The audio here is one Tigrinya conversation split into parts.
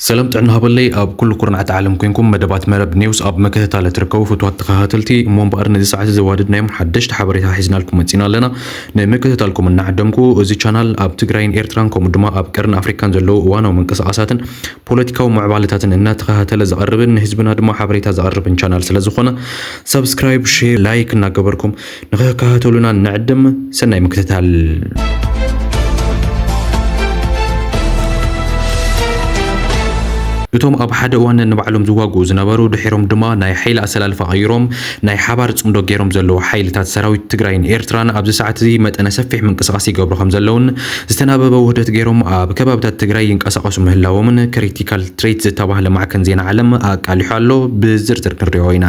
ሰላም ጥዕና ሃበለይ ኣብ ኩሉ ኩርናዓት ዓለም ኮንኩም መደባት መረብ ኒውስ ኣብ ምክትታል ትርከቡ ፍትዋት ተኸታተልቲ። እሞ እምበኣር ነዚ ሰዓት ዘዋደድናዮም ሓደሽቲ ሓበሬታ ሒዝናልኩም መጺና ኣለና። ንምክትታልኩም እናዓደምኩ፣ እዚ ቻናል ኣብ ትግራይን ኤርትራን ከምኡ ድማ ኣብ ቀርኒ ኣፍሪካን ዘለዉ እዋናዊ ምንቅስቃሳትን ፖለቲካዊ ምዕባለታትን እናተኸታተለ ዘቐርብን ንህዝብና ድማ ሓበሬታ ዘቐርብን ቻናል ስለ ዝኾነ፣ ሰብስክራይብ፣ ሼር፣ ላይክ እናገበርኩም ንኽትከታተሉና ንዕድም። ሰናይ ምክትታል። እቶም ኣብ ሓደ እዋን ንባዕሎም ዝዋግኡ ዝነበሩ፣ ድሒሮም ድማ ናይ ሓይሊ ኣሰላልፋ ቀይሮም ናይ ሓባር ጽምዶ ገይሮም ዘለዉ ሓይልታት ሰራዊት ትግራይን ኤርትራን ኣብዚ ሰዓት እዚ መጠነ ሰፊሕ ምንቅስቃስ ይገብሩ ከም ዘለውን ዝተናበበ ውህደት ገይሮም ኣብ ከባብታት ትግራይ ይንቀሳቐሱ ምህላዎምን ክሪቲካል ትሬት ዝተባህለ ማዕከን ዜና ዓለም ኣቃሊሑ ኣሎ። ብዝርዝር ክንሪኦ ኢና።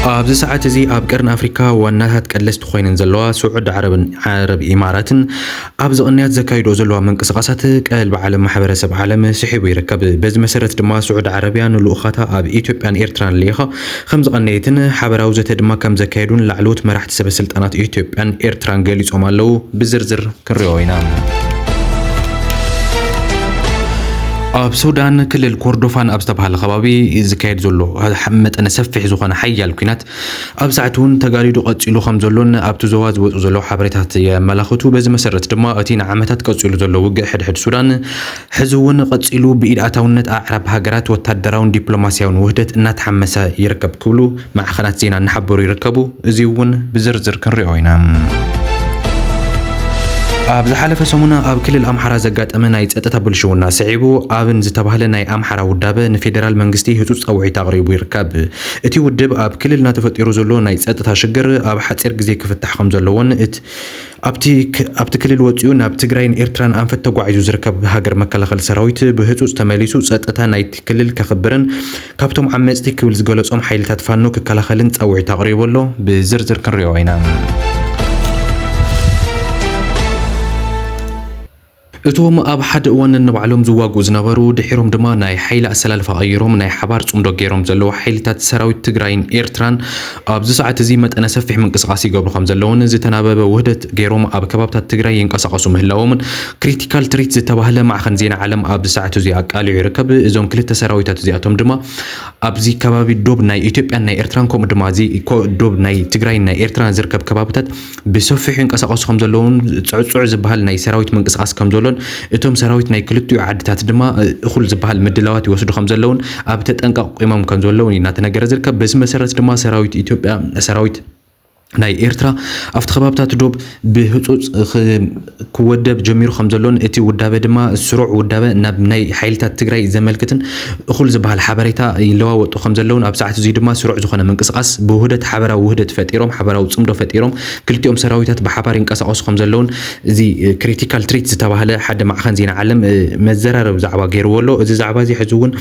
ኣብዚ ሰዓት እዚ ኣብ ቀርኒ ኣፍሪካ ዋናታት ቀለስቲ ኮይነን ዘለዋ ስዑድ ዓረብን ዓረብ ኢማራትን ኣብዚ ቅንያት ዘካይዶ ዘለዋ ምንቅስቃሳት ቀልቢ ዓለም ማሕበረሰብ ዓለም ስሒቡ ይርከብ። በዚ መሰረት ድማ ስዑድ ዓረብያ ንልኡኻታ ኣብ ኢትዮጵያን ኤርትራን ልኢኻ ከም ዝቐነየትን ሓበራዊ ዘተ ድማ ከም ዘካየዱን ላዕለዎት መራሕቲ ሰበ ስልጣናት ኢትዮጵያን ኤርትራን ገሊጾም ኣለዉ። ብዝርዝር ክንሪኦ ኢና። ኣብ ሱዳን ክልል ኮርዶፋን ኣብ ዝተባሃለ ከባቢ ዝካየድ ዘሎ መጠነ ሰፊሕ ዝኾነ ሓያል ኲናት ኣብ ሰዓት እውን ተጋዲዱ ቀጺሉ ከም ዘሎን ኣብቲ ዞባ ዝወጹ ዘለዉ ሓበሬታት የመላኽቱ። በዚ መሰረት ድማ እቲ ንዓመታት ቀጺሉ ዘሎ ውግእ ሕድሕድ ሱዳን ሕዚ እውን ቀጺሉ ብኢድ ኣታውነት ኣዕራብ ሃገራት ወታደራውን ዲፕሎማስያውን ውህደት እናተሓመሰ ይርከብ ክብሉ ማዕኸናት ዜና እናሓበሩ ይርከቡ። እዚ እውን ብዝርዝር ክንሪኦ ኢና። ኣብ ዝሓለፈ ሰሙን ኣብ ክልል ኣምሓራ ዘጋጠመ ናይ ጸጥታ ብልሽውና ስዒቡ ኣብን ዝተባህለ ናይ ኣምሓራ ውዳበ ንፌደራል መንግስቲ ህጹጽ ጻውዒት ኣቕሪቡ ይርከብ። እቲ ውድብ ኣብ ክልልና ተፈጢሩ ዘሎ ናይ ጸጥታ ሽግር ኣብ ሓጺር ግዜ ክፍታሕ ከም ዘለዎን እት-፣ ኣብቲ ክ-፣ ኣብቲ ክልል ወጺኡ ናብ ትግራይን ኤርትራን ኣንፈት ተጓዒዙ ዝርከብ ሃገር መከላኸሊ ሰራዊት ብህጹጽ ተመሊሱ ጸጥታ ናይቲ ክልል ከኽብርን ካብቶም ዓመጽቲ ክብል ዝገለጾም ሓይልታት ፋኖ ክከላኸልን ጻውዒት ኣቕሪቡ ኣሎ። ብዝርዝር ክንሪኦ ኢና። እቶም ኣብ ሓደ እዋን ነንባዕሎም ዝዋግኡ ዝነበሩ፣ ድሒሮም ድማ ናይ ሓይሊ ኣሰላልፋ ቀይሮም ናይ ሓባር ጽምዶ ገይሮም ዘለዉ ሓይልታት ሰራዊት ትግራይን ኤርትራን ኣብዚ ሰዓት እዚ መጠነ ሰፊሕ ምንቅስቃስ ይገብሩ ከም ዘለውን ዝተናበበ ውህደት ገይሮም ኣብ ከባብታት ትግራይ ይንቀሳቐሱ ምህላዎምን ክሪቲካል ትሪት ዝተባህለ ማዕኸን ዜና ዓለም ኣብዚ ሰዓት እዚ ኣቃሊዑ ይርከብ። እዞም ክልተ ሰራዊታት እዚኣቶም ድማ ኣብዚ ከባቢ ዶብ ናይ ኢትዮጵያን ናይ ኤርትራን ከምኡ ድማ እዚ ኮ-፣ ዶብ ናይ ትግራይን ናይ ኤርትራን ዝርከብ ከባብታት ብሰፊሑ ይንቀሳቐሱ ከም ዘለውን ጽዕጹዕ ዝበሃል ናይ ሰራዊት ምንቅስቃስ ከም ዘሎን እቶም ሰራዊት ናይ ክልቲኡ ዓድታት ድማ፣ እ፣ እኹል ዝበሃል ምድላዋት ይወስዱ ከም ዘለውን ኣብ ተጠንቀቕ ቆይሞም ከም ዘለውን እዩ እናተነገረ ዝርከብ። በዚ መሰረት ድማ ሰራዊት ኢትዮጵያ፣ ሰራዊት ናይ ኤርትራ ኣብቲ ከባብታት ዶብ ብህጹጽ ኽ-፣ ክወደብ ጀሚሩ ከም ዘሎን እቲ ውዳበ ድማ ስሩዕ ውዳበ ናብ ናይ ሓይልታት ትግራይ ዘመልክትን እኹል ዝበሃል ሓበሬታ ይለዋወጡ ከም ዘለውን ኣብ ሰዓት እዚ ድማ ስሩዕ ዝኾነ ምንቅስቃስ ብውህደት ሓበራዊ ውህደት ፈጢሮም፣ ሓበራዊ ጽምዶ ፈጢሮም ክልቲኦም ሰራዊታት ብሓባር ይንቀሳቐሱ ከም ዘለውን እዚ፣ እ፣ ክሪቲካል ትሪት ዝተባህለ ሓደ ማዕኸን ዜና ዓለም፣ እ፣ መዘራረቢ ዛዕባ ገይርዎ ኣሎ። እዚ ዛዕባ እዚ ሕዚ እውን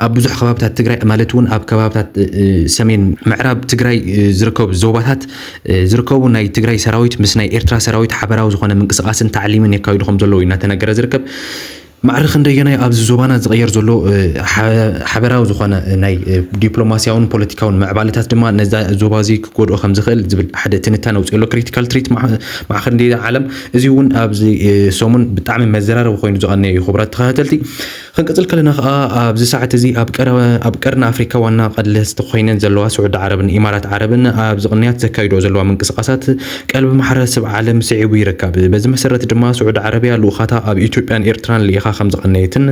ኣብ ብዙሕ ከባብታት ትግራይ ማለት እውን ኣብ ከባብታት፣ እ፣ እ፣ ሰሜን ምዕራብ ትግራይ፣ እ፣ ዝርከቡ ዞባታት፣ እ፣ ዝርከቡ ናይ ትግራይ ሰራዊት ምስ ናይ ኤርትራ ሰራዊት ሓበራዊ ዝኾነ ምንቅስቃስን ታዕሊምን የካይዱ ከም ዘለዉ እዩ እናተነገረ ዝርከብ። ማዕረ ክንደየናይ ኣብዚ ዞባና ዝቕየር ዘሎ፣ እ፣ ሓ-፣ ሓበራዊ ዝኾነ፣ እ፣ ናይ፣ እ፣ ዲፕሎማስያውን ፖለቲካውን ምዕባለታት ድማ ነዛ ዞባ እዚ ክጎድኦ ከም ዝኽእል ዝብል ሓደ ትንታነ ኣውፅኡ ኣሎ። ክሪቲካል ትሪት ማዕ-፣ ማዕኸን ዜና ዓለም እዚ እውን ኣብዚ፣ እ፣ ሰሙን ብጣዕሚ መዘራረቢ ኮይኑ ዝቐነየ እዩ። ክቡራት ተኸታተልቲ፣ ክንቅጽል ከለና ከኣ ኣብዚ ሰዓት እዚ ኣብ ቀረ-፣ ኣብ ቀርኒ ኣፍሪካ ዋና ቀለስቲ ኮይነን ዘለዋ ስዑዲ ዓረብን ኢማራት ዓረብን ኣብዚ ቅንያት ዘካይዶ ዘለዋ ምንቅስቃሳት ቀልቢ ማሕበረሰብ ዓለም ስዒቡ ይርከብ። በዚ መሰረት ድማ ስዑዲ ዓረብያ ልኡኻታ ኣብ ኢትዮጵያን ኤርትራን ልኢኻ ከም ዝቐነየትን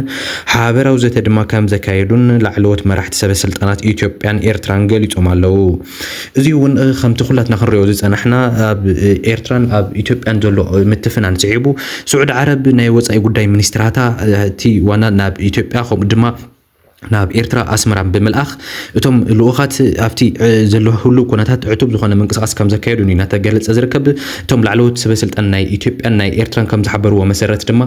ሓበራዊ ዘተ ድማ ከም ዘካየዱን ላዕለዎት መራሕቲ ሰበ ስልጣናት ኢትዮጵያን ኤርትራን ገሊጾም ኣለዉ። እዚ እውን፣ እ፣ ከምቲ ኩላትና ክንሪኦ ዝጸናሕና ኣብ፣ እ፣ ኤርትራን ኣብ ኢትዮጵያን ዘሎ፣ እ፣ ምትፍናን ስዒቡ ስዑዲ ዓረብ ናይ ወጻኢ ጉዳይ ሚኒስትራታ፣ እ፣ እቲ ዋና ናብ ኢትዮጵያ ከምኡ ድማ ናብ ኤርትራ ኣስመራን ብምልኣኽ እቶም ልኡኻት ኣብቲ፣ እ፣ ዘሎ ህሉው ኩነታት ዕቱብ ዝኾነ ምንቅስቃስ ከም ዘካየዱን እዩ እናተገለጸ ዝርከብ። እቶም ላዕለዎት ሰበ ስልጣን ናይ ኢትዮጵያን ናይ ኤርትራን ከም ዝሓበርዎ መሰረት ድማ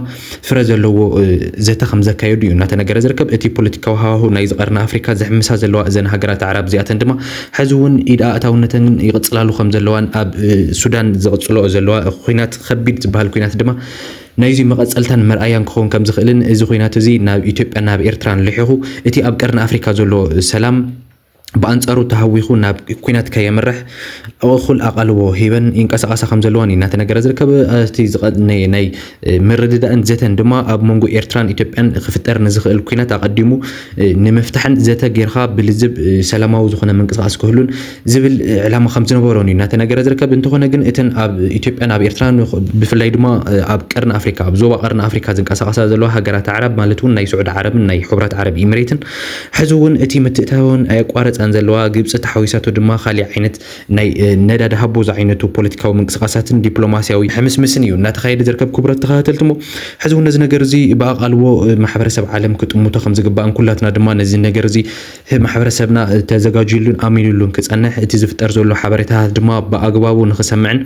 ፍረ ዘለዎ፣ እ፣ ዘተ ከም ዘካየዱ እዩ እናተነገረ ዝርከብ። እቲ ፖለቲካዊ ሃዋህው ናይዚ ቀርኒ ኣፍሪካ ዝሕምሳ ዘለዋ እዘን ሃገራት ኣዕራብ እዚኣተን ድማ ሕዚ እውን ኢድ ኣእታውነተን ይቕጽላሉ ከም ዘለዋን ኣብ፣ እ፣ ሱዳን ዝቕጽሎ ዘለዋ ኩናት ከቢድ ዝበሃል ኩናት ድማ ናይዚ መቐጸልታን መርኣያን ክኸውን ከም ዝኽእልን እዚ ኩናት እዚ ናብ ኢትዮጵያን ናብ ኤርትራን ልሒኹ እቲ ኣብ ቀርኒ ኣፍሪካ ዘሎ ሰላም ብኣንጻሩ ተሃዊኹ ናብ ኲናት ከየምርሕ እኹል ኣቓልቦ ሂበን ይንቀሳቐሳ ከም ዘለዋን እዩ እናተነገረ ዝርከብ። እቲ ዝቐ-፣ ናይ፣ ናይ ምርድዳእን ዘተን ድማ ኣብ መንጎ ኤርትራን ኢትዮጵያን ክፍጠር ንዝኽእል ኲናት ኣቐዲሙ ንምፍታሕን ዘተ ጌርካ ብልዝብ ሰላማዊ ዝኾነ ምንቅስቓስ ክህሉን ዝብል ዕላማ ከም ዝነበሮን እዩ እናተነገረ ዝርከብ። እንተኾነ ግን እተን ኣብ ኢትዮጵያን ኣብ ኤርትራን ብፍላይ ድማ ኣብ ቀርኒ ኣፍሪካ፣ ኣብ ዞባ ቀርኒ ኣፍሪካ ዝንቀሳቐሳ ዘለዋ ሃገራት ኣዕራብ ማለት እውን ናይ ስዑዲ ዓረብን ናይ ሕቡራት ዓረብ ኢሚሬትን ሕዚ እውን እቲ ምትእትታወን ኣየቋረፃን ዘለዋ ግብፂ ተሓዊሳቶ ድማ ካሊእ ዓይነት ናይ ነዳዲ ሃቦ ዝዓይነቱ ፖለቲካዊ ምንቅስቃሳትን ዲፕሎማሲያዊ ሕምስምስን እዩ እናተኻየደ ዝርከብ። ክቡራት ተኸታተልቲ፣ እሞ ሕዚ እውን ነዚ ነገር እዚ ብኣቓልቦ ማሕበረሰብ ዓለም ክጥምቶ ከም ዝግባእን ኩላትና ድማ ነዚ ነገር እዚ ማሕበረሰብና ተዘጋጅሉን ኣሚኑሉን ክፀንሕ፣ እቲ ዝፍጠር ዘሎ ሓበሬታታት ድማ ብኣግባቡ ንክሰምዕን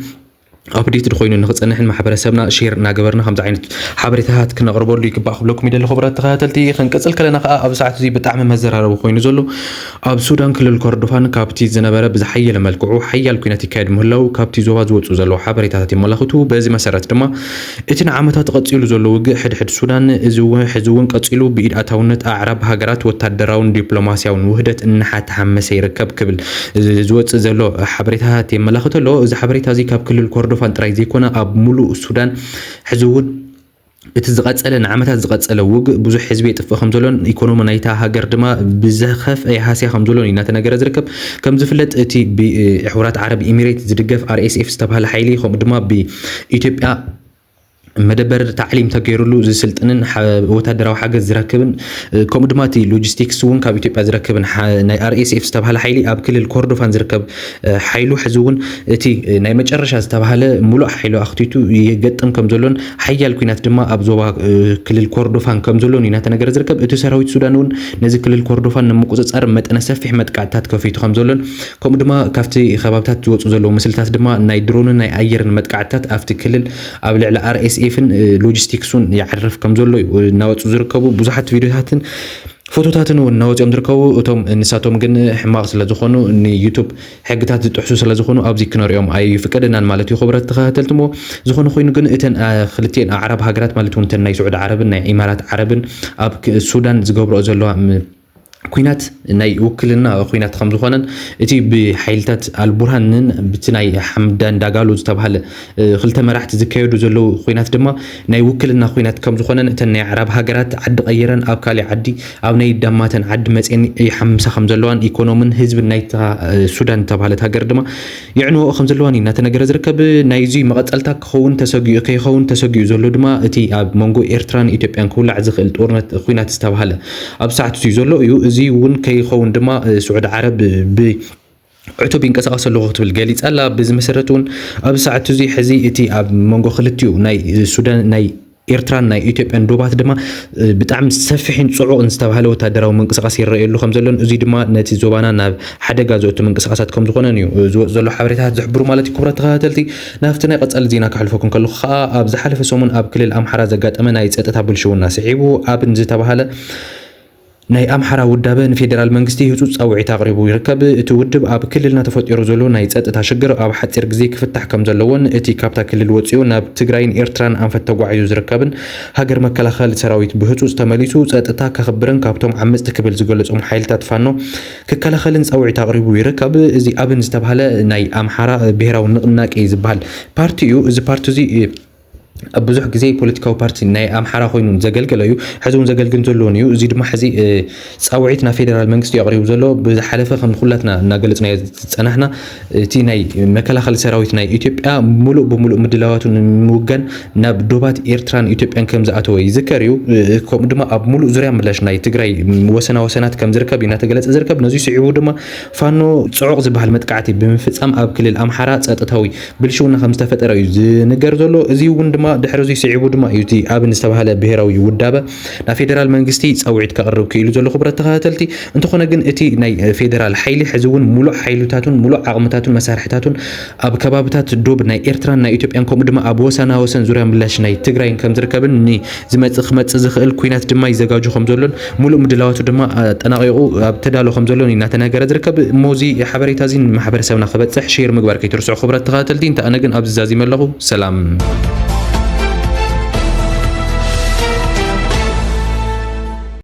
ኣፕዴት ድኮይኑ ንክፀንሕን ማሕበረሰብና ሼር እናገበርና ከምዚ ዓይነት ሓበሬታታት ክነቕርበሉ ይግባእ ክብለኩም ይደሊ። ክቡራት ተኸታተልቲ፣ ክንቅፅል ከለና ከዓ ኣብ ሰዓት እዚ ብጣዕሚ መዘራረቢ ኮይኑ ዘሎ ኣብ ሱዳን ክልል ኮርዶፋን ካብቲ ዝነበረ ብዝሓየለ መልክዑ ሓያል ኩናት ይካየድ ምህላው ካብቲ ዞባ ዝወፁ ዘለዉ ሓበሬታታት የመላኽቱ። በዚ መሰረት ድማ እቲ ንዓመታት ቀፂሉ ዘሎ ውግእ ሕድሕድ ሱዳን እዚ እውን፣ ሕዚ እውን ቀፂሉ ብኢድ ኣታውነት ኣዕራብ ሃገራት ወታደራውን ዲፕሎማሲያውን ውህደት እናሓተሓመሰ ይርከብ ክብል እዚ ዝወፅእ ዘሎ ሓበሬታታት የመላኽት ኣሎ። እዚ ሓበሬታ እዚ ካብ ክልል ኮርዶፋን ጥራይ ዘይኮነ ኣብ ሙሉእ ሱዳን ሕዚ እውን እቲ ዝቐጸለ ንዓመታት ዝቐጸለ ውግእ ብዙሕ ህዝቢ የጥፍእ ከም ዘሎን ኢኮኖሚ ናይታ ሃገር ድማ ብዝኸፍአ ይሃስያ ከም ዘሎን እዩ እናተነገረ ዝርከብ። ከም ዝፍለጥ እቲ ብሕቡራት ዓረብ ኢሚሬት ዝድገፍ ኣር ኤስ ኤፍ ዝተባህለ ሓይሊ ከምኡ ድማ ብኢትዮጵያ መደበር ታዕሊም ተገይሩሉ ዝስልጥንን ወታደራዊ ሓገዝ ዝረክብን ከምኡ ድማ እቲ ሎጂስቲክስ እውን ካብ ኢትዮጵያ ዝረክብን ናይ ኣር ኤስ ኤፍ ዝተባሃለ ሓይሊ ኣብ ክልል ኮርዶፋን ዝርከብ ሓይሉ ሕዚ እውን እቲ ናይ መጨረሻ ዝተባሃለ ሙሉእ ሓይሉ ኣኽቲቱ ይገጥም ከም ዘሎን ሓያል ኩናት ድማ ኣብ ዞባ ክልል ኮርዶፋን ከም ዘሎን እዩ እናተነገረ ዝርከብ። እቲ ሰራዊት ሱዳን እውን ነዚ ክልል ኮርዶፋን ንምቁፅፃር መጠነ ሰፊሕ መጥቃዕትታት ከፊቱ ከም ዘሎን ከምኡ ድማ ካብቲ ከባብታት ዝወፁ ዘለዉ ምስልታት ድማ ናይ ድሮንን ናይ ኣየርን መጥቃዕትታት ኣብቲ ክልል ኣብ ልዕሊ ኣር ኤስ ኤፍን ሎጂስቲክሱን ይዓርፍ ከም ዘሎ እዩ እናወፁ ዝርከቡ። ብዙሓት ቪድዮታትን ፎቶታትን እውን እናወፅኦም ዝርከቡ። እቶም ንሳቶም ግን ሕማቕ ስለ ዝኾኑ ንዩቱብ ሕግታት ዝጥሕሱ ስለ ዝኾኑ ኣብዚ ክነሪኦም ኣይፍቀደናን ማለት እዩ። ክቡራት ተኸታተልቲ፣ እሞ ዝኾነ ኮይኑ ግን እተን ክልቲኤን ኣዕራብ ሃገራት ማለት እውን እተን ናይ ስዑዲ ዓረብን ናይ ኢማራት ዓረብን ኣብ ሱዳን ዝገብረኦ ዘለዋ ኩናት ናይ ውክልና ኩናት ከም ዝኾነን እቲ ብሓይልታት ኣልቡርሃንን ብቲ ናይ ሓምዳን ዳጋሎ ዝተባሃለ ክልተ መራሕቲ ዝካየዱ ዘለዉ ኩናት ድማ ናይ ውክልና ኩናት ከም ዝኾነን እተን ናይ ኣዕራብ ሃገራት ዓዲ ቀይረን ኣብ ካሊእ ዓዲ ኣብ ናይ ዳማተን ዓዲ መፅኤን ይሓምሳ ከም ዘለዋን ኢኮኖምን ህዝብን ናይታ ሱዳን ዝተባሃለት ሃገር ድማ የዕንወኦ ከም ዘለዋን እዩ እናተነገረ ዝርከብ። ናይዚ መቐፀልታ ክኸውን ተሰጊኡ ከይኸውን ተሰጊኡ ዘሎ ድማ እቲ ኣብ መንጎ ኤርትራን ኢትዮጵያን ክውላዕ ዝኽእል ጦርነት ኩናት ዝተባሃለ ኣብ ሰዓት እዩ ዘሎ እዩ። እዚ እውን ከይኸውን ድማ ስዑዲ ዓረብ ብ ዕቱብ ይንቀሳቐስ ኣለኹ ክትብል ገሊጻ ኣላ። ብዚ መሰረት እውን ኣብ ሰዓት እዚ ሕዚ እቲ ኣብ መንጎ ክልቲኡ ናይ ሱዳን ናይ ኤርትራን ናይ ኢትዮጵያን ዶባት ድማ ብጣዕሚ ሰፊሕን ጽዑቕን ዝተባሃለ ወታደራዊ ምንቅስቃስ ይረኣየሉ ከም ዘሎን እዚ ድማ ነቲ ዞባና ናብ ሓደጋ ዘእቱ ምንቅስቃሳት ከም ዝኾነን እዩ ዝወፅ ዘሎ ሓበሬታታት ዝሕብሩ ማለት እዩ። ክቡራት ተኸታተልቲ፣ ናብቲ ናይ ቀጻሊ ዜና ከሕልፈኩም ከለኹ ከዓ ኣብ ዝሓለፈ ሰሙን ኣብ ክልል ኣምሓራ ዘጋጠመ ናይ ጸጥታ ብልሽውና ስዒቡ ኣብን ዝተባሃለ ናይ ኣምሓራ ውዳበ ንፌደራል መንግስቲ ህጹጽ ጻውዒት ኣቕሪቡ ይርከብ። እቲ ውድብ ኣብ ክልልና ተፈጢሩ ዘሎ ናይ ጸጥታ ሽግር ኣብ ሓጺር ግዜ ክፍታሕ ከም ዘለዎን እቲ ካብታ ክልል ወጺኡ ናብ ትግራይን ኤርትራን ኣንፈት ተጓዒዙ ዝርከብን ሃገር መከላኸሊ ሰራዊት ብህጹጽ ተመሊሱ ጸጥታ ከኽብርን ካብቶም ዓመጽቲ ክብል ዝገለጾም ሓይልታት ፋኖ ክከላኸልን ጻውዒት ኣቕሪቡ ይርከብ። እዚ ኣብን ዝተባህለ ናይ ኣምሓራ ብሔራዊ ንቕናቄ ዝበሃል ፓርቲ እዩ። እዚ ፓርቲ እዚ ኣብ ብዙሕ ግዜ ፖለቲካዊ ፓርቲ ናይ ኣምሓራ ኮይኑ ዘገልገለ እዩ። ሕዚ እውን ዘገልግል ዘለውን እዩ። እዚ ድማ ሕዚ ፃውዒት ናብ ፌደራል መንግስቲ ኣቕሪቡ ዘሎ ብዝሓለፈ ከም ኩላትና እናገለፅናዮ ዝፀናሕና እቲ ናይ መከላኸሊ ሰራዊት ናይ ኢትዮጵያ ሙሉእ ብሙሉእ ምድላዋቱ ንምውጋን ናብ ዶባት ኤርትራን ኢትዮጵያን ከም ዝኣተወ ይዝከር እዩ። ከምኡ ድማ ኣብ ሙሉእ ዙርያ ምላሽ ናይ ትግራይ ወሰና ወሰናት ከም ዝርከብ እዩ እናተገለፀ ዝርከብ። ነዚ ስዒቡ ድማ ፋኖ ፅዑቕ ዝበሃል መጥቃዕቲ ብምፍፃም ኣብ ክልል ኣምሓራ ፀጥታዊ ብልሽውና ከም ዝተፈጠረ እዩ ዝንገር ዘሎ። እዚ እውን ድማ ድሕሪ እዚ ስዒቡ ድማ እዩ እቲ ኣብን ዝተባህለ ብሔራዊ ውዳበ ናብ ፌደራል መንግስቲ ፃውዒት ከቕርብ ክኢሉ ዘሎ። ክቡራት ተኸታተልቲ፣ እንተኾነ ግን እቲ ናይ ፌደራል ሓይሊ ሕዚ እውን ሙሉእ ሓይልታቱን ሙሉእ ዓቕምታቱን መሳርሕታቱን ኣብ ከባብታት ዶብ ናይ ኤርትራን ናይ ኢትዮጵያን ከምኡ ድማ ኣብ ወሰና ወሰን ዙርያ ምላሽ ናይ ትግራይን ከም ዝርከብን ንዝመፅእ ክመፅእ ዝኽእል ኩናት ድማ ይዘጋጁ ከም ዘሎን ሙሉእ ምድላዋቱ ድማ ኣጠናቒቑ ኣብ ተዳሎ ከም ዘሎን እዩ እናተነገረ ዝርከብ። እሞ እዚ ሓበሬታ እዚ ንማሕበረሰብና ክበፅሕ ሼር ምግባር ከይትርስዑ ክቡራት ተኸታተልቲ። እንተ ኣነ ግን ኣብዚ ዛዚመ ኣለኹ። ሰላም።